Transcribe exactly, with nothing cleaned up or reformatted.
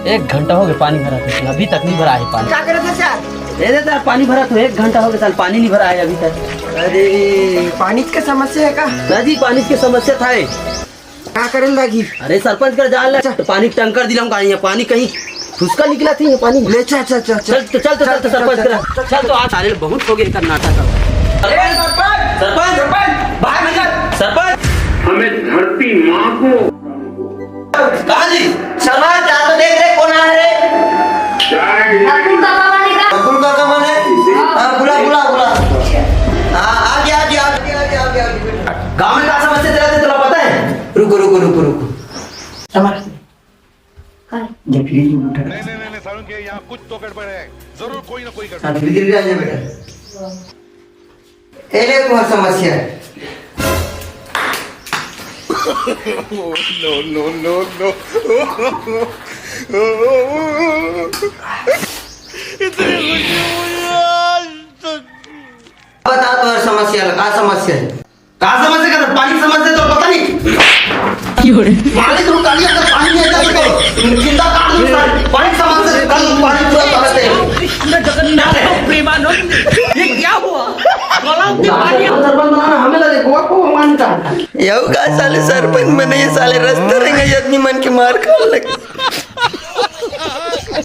एक घंटा हो गया पानी भरा थे, अभी तक नहीं भरा है पानी। का करत हे सर? ए दे सर, पानी भरा तो एक घंटा हो गया सर, पानी नहीं भरा है अभी तक। अरे, पानी के समस्या है का? सर जी, पानी की समस्या था ये। का करे लागी? अरे सरपंच कर जान ले, तो पानी टंकर दिलाऊं का, ये पानी कहीं फुसका निकला थी ये पानी। ले, चल, चल, चल, चल। चल तो, चल तो, चल तो सरपंच कर। चल तो, आज साले बहुत हो गए कर्नाटक का। अरे सरपंच, सरपंच, सरपंच, बाहर निकल, सरपंच। हमें धरती माँ को कहाँ जी? सरपंच, आ तो देख रे, कौन आ रे? अतुल काका माने का? अतुल काका माने? हाँ, बुला, बुला, बुला। हाँ, आ गया, आ गया, आ गया, आ गया, आ गया, आ गया। गाँव में का समस्या चला थे, तुला पता है? रुको, रुको, रुको, रुको। समझ। काय? ये फ्रिज में उठा। नहीं, नहीं, नहीं, नहीं, सारुण के यहाँ कुछ तो गड़बड़ है, जरूर कोई ना कोई गड़बड़। हाँ, फ्रिज में आ जा बेटा। ए ले तुम्हार समस्या है। No, no, no, no। इतनी खुशी मुझे आज तक। बता तुम्हार समस्या है, का समस्या है? का समस्या का? पानी समस्या तो पता नहीं। क्यों रे? पानी तो काली अगर पानी नहीं आता तो जिंदा काट दो सारे। पानी समस्या, कल पानी पूरा बहाते हैं। प्रेमानंद, ये क्या हुआ? गला में पानी। सरपंच बनाना हमें लगे, गोवा को मानता है। यहू का साले सरपंच बने, ये साले रस्ते रहेंगे, ये आदमी मन के मार खा लगे।